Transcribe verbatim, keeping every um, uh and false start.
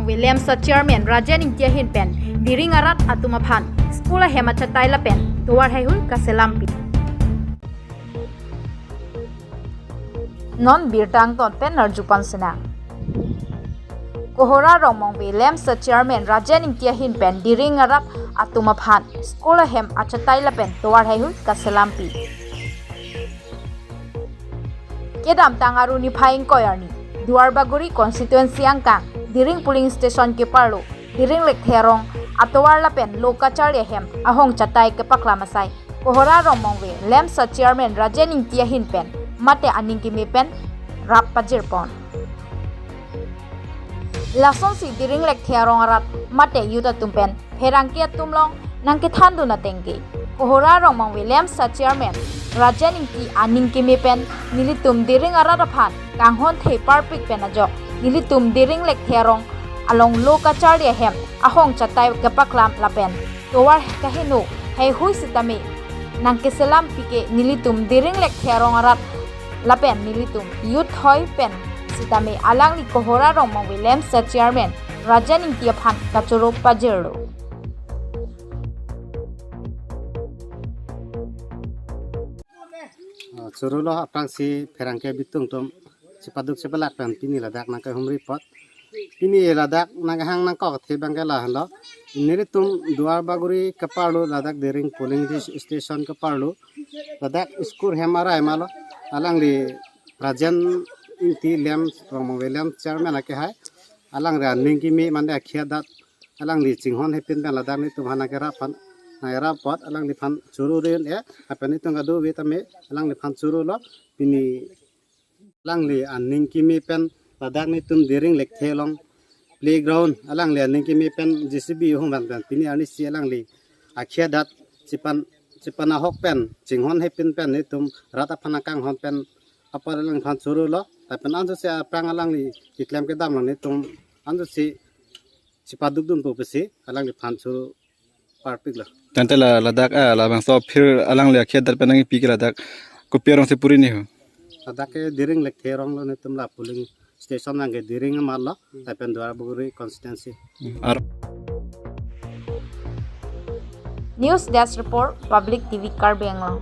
Williams a chairman Rajen Ingti ahin pen Diring arat atum aphan school ahem achatai lapen tovar haihui kaselampi. Non birta angton pen arju pon sinang. Kohora Rongmong Williams a chairman Rajen Ingti ahin pen Diring arat atum aphan school ahem achatai lapen tovar haihui kaselampi. Kedamtang Aru niphai ingkoi arni Duarbagori constituency angkang Diring polling station keparlo Diring Lekthe arong atovar lapen lo kacharli ahem ahong chatai kepaklam asai Kohora Rongmong Williams a chairman Rajen Ingti ahin pen mate aning keme pen rap pajir pon. Lasonsi Diring Lekthe arong arat mate youth atum pen pherangke atum along nangkethan dun ateng ke Kohora Rongmong Williams a chairman Rajen Ingti aning keme pen nelitum Diring arat aphan kanghon thei parpik pen ajok nelitum Diring Lekthe arong along lo kacharli ahem ahong chatai kepaklam lapen tovar kaheno haihui sitame nangkeselampi ke nelitum Diring Lekthe arong arat lapen nelitum youth hoi pen sitame alangli Kohora Rongmong Williams a chairman Rajen Ingti aphan kachoro pajirlo. Ah, choro lo aphrangsi pherangke bitung atum chepaduk chepalak pen pini ladak nangkehumri apot. Pini ladak nangkehang nangkok athe abang ke lahenlo. Nelitum Duarbagori keparlo ladak Diring polling dis-, station keparlo. Ladak school hem arai malo. Alangli Rajen Ingti Williams, Rongmong Williams chairman akehai. Alangli aning keme mane akhi adat alangli chinghon hepin pen ladak nelitum aphan nangkerap aphan, nangkerap apot alangliphan choro ren e, lapen nelitum kadokave tame alangliphan choro lo. Pini alangli aning keme pen ladak nelitum Diring Lekthe along playground alangli aning keme pen J C B hung van pen pini arnisi alangli akhi adat chepan, chepan ahok pen chinghon hepin pen nelitum rat aphan akanghon pen apar alangliphan choro lo. Lapen anso si aphrang alangli keklem kedam lo nelitum anso si chepaduk dunpo pusi alangliphan choro parpik lo. Tangte la ladak, ah, labangso aphir alangli akhi adat pen nangkipi ke ladak kopi arong si puri ni ho? Ladak ke Diring Lekthe arong lo, nelitum la polling station abang ke Diring amat lo, lapen Duarbagori constituency. Hmm. Ar- News Desk Report, Public T V Karbi Anglong.